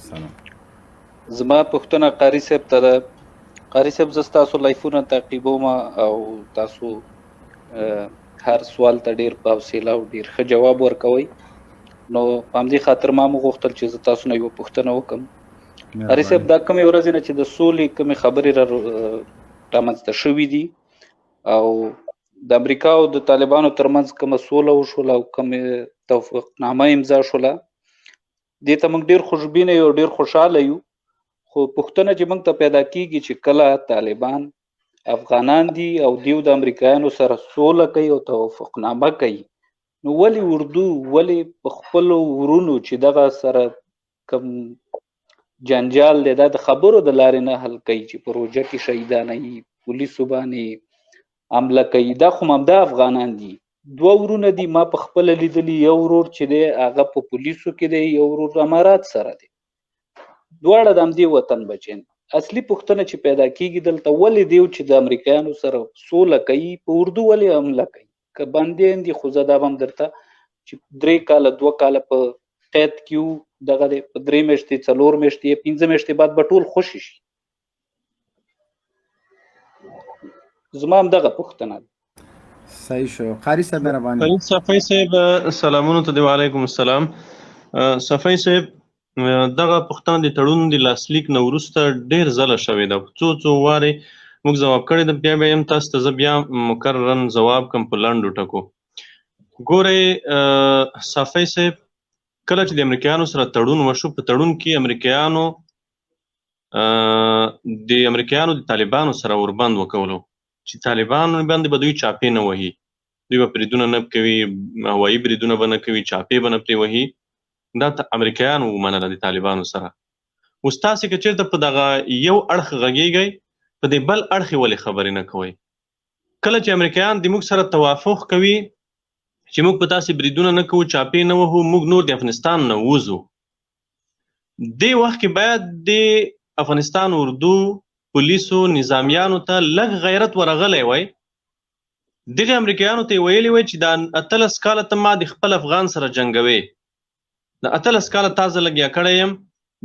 السلام. زما پوښتنه قاري صاحب ته ده. قاري صاحب، زه ستاسو لایفونه تعقیبوم او تاسو هر سوال ته ډیر په حوصله او ډیر ښه جواب ورکوئ، نو په همدې خاطر ما مو غوښتل چې زه تاسو نه یوه پوښتنه وکړم. قاري صاحب، دا کومې ورځې نه چې د سولې کومې خبرې رامنځته شوې دي او د امریکا او د طالبانو ترمنځ کومه سوله وشوله او کومه توافقنامه امضا شوله، دې ته موږ ډیر خوشبینه یو، ډیر خوشحاله یو. خو پوښتنه چې موږ ته پیدا کیږي چې کله طالبان افغانان دي او دیو د امریکایانو سره سوله کوي او توافقنامه کوي، نو ولې اردو ولې په خپلو ورونو چې دغه سره کوم جنجال دی دا د خبرو د لارې نه حل کوي چې په روژه کې شهیدانوي، پولیسو باندې حمله کوي؟ دا خو همدا افغانان دي، دوه ورونه دي، ما په خپله لیدلي، یو ورور چې دی هغه په پولیسو کې دی، یو ورور امارات سره دی، دواړه د همدې وطن بچیان. اصلي پوښتنه چې پیدا کیږي دلته، ولې دیو چې د امریکایانو سره سوله کوي په اردو ولې حمله کوي؟ که بندیان دي خو زه دا به هم درته چې 3 کاله 2 کاله په قید کې وو، دغه دی په 3 میاشتې 4 میاشتې 5 میاشتې بعد به ټول خوشي شي. زما هم دغه پوښتنه ده. صحیح شو. قاري صاحب مهرباني. قاري صفای صاحب سلامونه ته دی. وعلیکم السلام. صفای صاحب، دغه پوښتنه د تړون د لاسلیک نه وروسته ډېر ځله شوې ده، څو څو وارې موږ ځواب کړی ده، بیا به هم تاسو ته زه بیا مکرراً ځواب کوم په لنډو ټکو. ګورئ صفای صاحب، کله چې د امریکایانو سره تړون وشو، په تړون کې امریکایانو د امریکایانو د طالبانو سره اوربند وکولو چې طالبانو باندې به دوی چاپې نه وهي، دوی به بریدونه نه کوي، هوایي بریدونه به نه کوي، چاپې به نه پرې وهي. دا ته امریکایانو ومنله د طالبانو سره. اوس تاسې که چېرته په دغه یو اړخ غږېږئ، په دې بل اړخ یې ولې خبرې نه کوئ؟ کله چې امریکایان د موږ سره توافق کوي چې موږ په تاسې بریدونه نه کوو، چاپې نه وهو، موږ نور د افغانستان نه وځو، دې وخت کې باید د افغانستان اردو، پولیسو، نظامیانو ته لږ غیرت ورغلی وای. دغه امریکایانو ته یې ویلي وای چې دا 18 کاله ته ما د خپل افغان سره جنګوې، د 18 کاله تا زه لګیا کړی یم،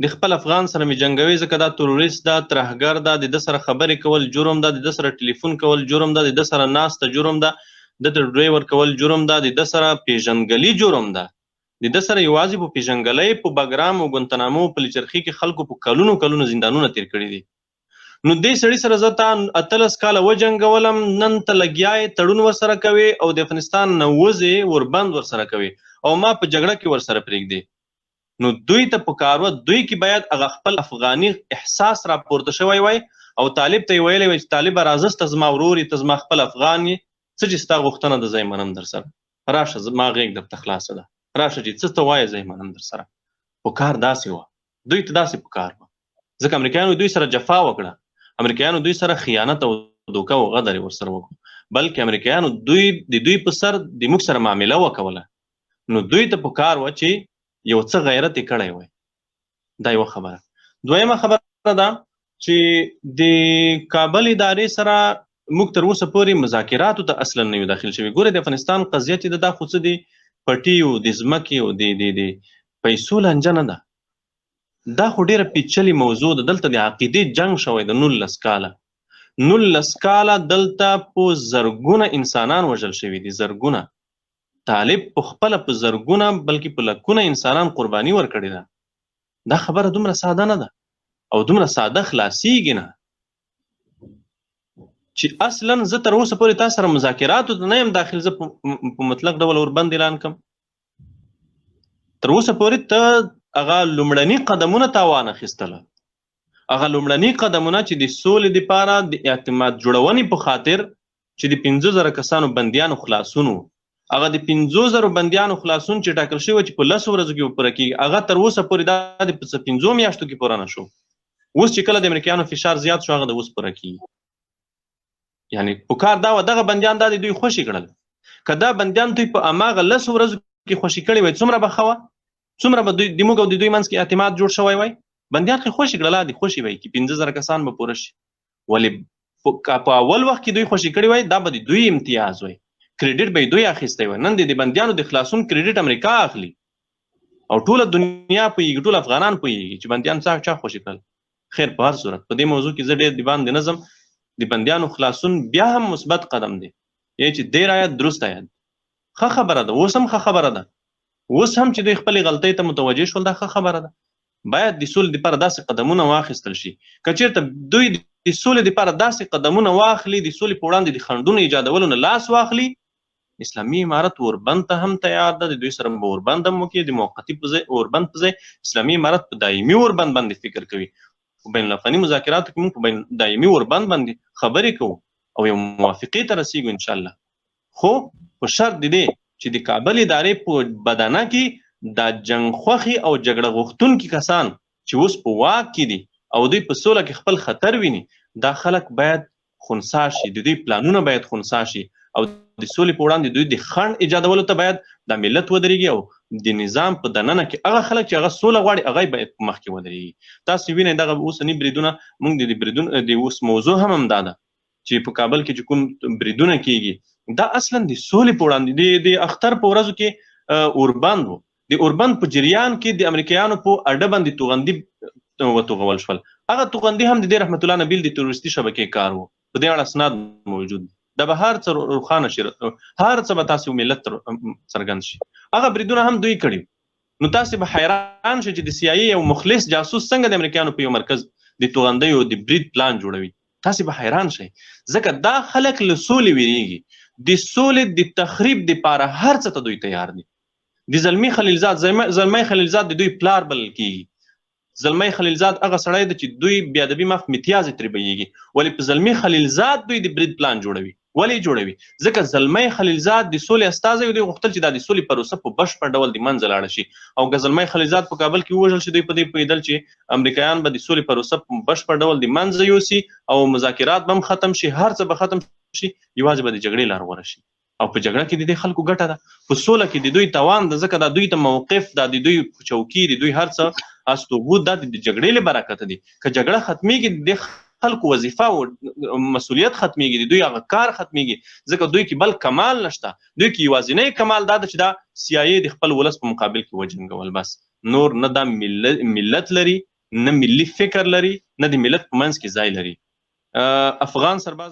د خپل افغان سره مې جنګوې، ځکه دا تروریست ده، ترهګر ده، د ده سره خبرې کول جرم ده، د ده سره ټلیفون کول جرم ده، د ده سره ناسته جرم ده، د ده ډوډۍ ورکول جرم ده، د ده سره پیژندګلي جرم ده، د ده سره یوازې په پیژندګلۍ په بګرام او ګونتنامو په پلچرخي کې خلکو په کلونو کلونو زندانونه تیر کړي دي. نو دې سړي سره زه تا 18 کاله وجنګولم، نن ته لګیا یې، تړون ورسره کوې او د افغانستان نه وځې، وربند ورسره کوې او ما په جګړه کې ورسره پرېږدې. نو دوی ته پکار وه، دوی کې باید هغه خپل افغاني احساس راپورته شوی وای او طالب ته یې ویلی وای چې طالبه راځه، ته زما ورور یې، ته زما خپل افغان یې، څه چې ستا غوښتنه ده زه یې منم در سره، راشه زما غېږ درته خلاصه ده، راشه چې څه ته وایې زه یې منم در سره. پکار داسې وه، دوی ته داسې پکار وه، ځکه امریکایانو دوی سره جفا وکړه، امریکایانو دوی سره خیانت او دوکه او غدر یې ورسره وکړو، بلکې امریکایانو د دوی په سر د موږ سره معامله وکوله. نو دوی ته پکار وه چې یو څه غیرت یې کړی وای. دا یوه خبره. دویمه خبره ده چې د کابل ادارې سره موږ تر اوسه پورې مذاکراتو ته اصلا نه یو داخل شوي. ګوره د افغانستان قضیه چې ده، دا خو څه دي پټي او د ځمکې او د پیسو لانجه نه ده، دا خو ډېره پیچلې موضوع ده. دلته د عقیدې جنګ شوی د 19 کاله، 19 کاله دلته په زرګونه انسانان وژل شوي دي، زرګونه. طالب په خپله په زرګونه بلکې په لکونه انسانان قرباني ورکړې ده. دا خبره دومره ساده نه ده او دومره ساده خلاصیږي نه چې اصلا زه تر اوسه پورې تا سره مذاکراتو ته نه یم داخل، زه په مطلق ډول اوربند اعلان کړم. تر اوسه پورې ته هغه لومړني قدمونه تا وانه خیستله، هغه لومړني قدمونه چې د سولې دپاره د اعتماد جوړونې په خاطر چې د 5000 کسانو بندیانو خلاصون و، هغه د 5000 بندیانو خلاصون چې ټاکل شوی چې په 10 ورځو کې به پوره کېږي، هغه تر اوسه پورې دا د په څه 5 میاشتو کې پوره نه شو. اوس چې کله د امریکایانو فشار زیات شو، هغه د اوس پوره کېږي. یعنی پکار دا وه دغه بندیان دا د دوی خوشې کړل. که دا بندیان دوی په هماغه 10 ورځو کې خوشې کړي وای، څومره به ښه وه، څومره به دوی د موږ او د دوی منځ کې اعتماد جوړ شوی وای. بندیان خو خوشې کړل، دي خوشې وای چې 5000 کسان به پوره شي. ولې که په اول وخت کې دوی خوشې کړي وای، دا به د دوی امتیاز وای، کریډیټ به یې دوی اخیستی وای. نن د بندیانو د خلاصون کریډیټ امریکا اخلي. او ټوله دنیا پوهېږي، ټول افغانان پوهېږي چې بندیان څه چا خوشې کړل. خیر، په هر صورت په دې موضوع کې زه ډېر د باندې نه ځم. د بندیانو خلاصون بیا هم مثبت قدم دی، یعنی چې دیر آید درست آید، ښه خبره ده. اوس هم ښه خبره ده، اوس هم چې دوی خپلې غلطۍ ته متوجه شول، دا ښه خبره ده. باید د سولې لپاره داسې قدمونه واخیستل شي. که چېرته دوی د سولې لپاره داسې قدمونه واخلي، د سولې په وړاندې د خنډونو ایجادولو نه لاس واخلي، اسلامي امارت اوربند ته هم تیار ده، د دوی سره به اوربند هم وکړي. د موقتي په ځای اوربند په ځای اسلامي امارت په دایمي اوربند باندې فکر کوي. په بین الافغاني مذاکراتو کې موږ په بین دایمي اوربند باندې خبرې کوو او یو موافقې ته رسیږو ان شاء الله، خو په شرط د دې چې د کابل ادارې په بدنه کې دا جنګ خوښي او جګړه غوښتونکي کسان چې اوس په واک کې دي او دوی په سوله کې خپل خطر ویني، دا خلک باید خنثا شي، د دوی پلانونه باید خنثا شي او د سولې په وړاندې دوی د خنډ ایجادولو ته باید دا ملت ودرېږي او د نظام په دننه کې هغه خلک چې هغه سوله غواړي، هغه باید په مخ کې ودرېږي. تاسو وینئ دغه اوسني بریدونه، موږ د بریدونو د اوس موضوع هم همدا ده چې په کابل کې چې کوم بریدونه کیږي، دا اصلا د سولې په وړاندې د اختر په ورځو کې اوربند وو. د اوربند په جریان کې د امریکایانو په اډه باندې توغندي وتوغول شول. هغه توغندي هم د دې رحمت الله نبیل د تروریستي شبکې کار وو. په دې اړه اسناد موجود دي. دا به هر څه روښانه شي، هر څه به تاسو ملت څرګند شي. هغه بریدونه هم دوی کړي. نو تاسو به حیران شئ چې د سي آی یو مخلص جاسوس څنګه د امریکایانو په یو مرکز د توغندیو د برید پلان جوړوي. تاسو به حیران شئ، ځکه دا خلک له سولې ویریږي. د سولې د تخریب دپاره هر څه ته دوی تیار دي. د زلمی خلیلزاد، زلمی خلیلزاد د دوی پلار بلل کیږي. زلمی خلیلزاد هغه سړی دی چې دوی بې ادبي معاف امتیاز ترې بهیږي، ولې په زلمی خلیلزاد دوی د برید پلان جوړوي. ولې جوړوي؟ ځکه زلمی خلیلزاد د سولې استازی دی، غوښتل چې دا د سولې پروسه په بشپړ ډول د منځه لاړه شي او که زلمی خلیلزاد په کابل کې ووژل شي، دوی په دې پوهېدل چې امریکایان به د سولې پروسه په بشپړ ډول د منځه یوسي او مذاکرات به هم ختم شي، هر څه به ختم شي، یوازې به د جګړې لار غوره شي. او په جګړه کې د دې خلکو ګټه ده، په سوله کې د دوی توان ده، ځکه دا دوی ته موقف، دا د دوی چوکي، د دوی هر څه استوبود، دا د جګړې له برکته دي. که جګړه ختمېږي، د دې خلکو وظیفه او مسؤلیت ختمېږي، د دوی هغه کار ختمېږي، ځکه دوی کې بل کمال نشته. دوی کې یوازینی کمال دا ده چې دا سي آی د خپل ولس په مقابل کې وجنګول، بس. نور نه دا ملت لري، نه ملي فکر لري، نه د ملت په منځ کې ځای لري. افغان سرباز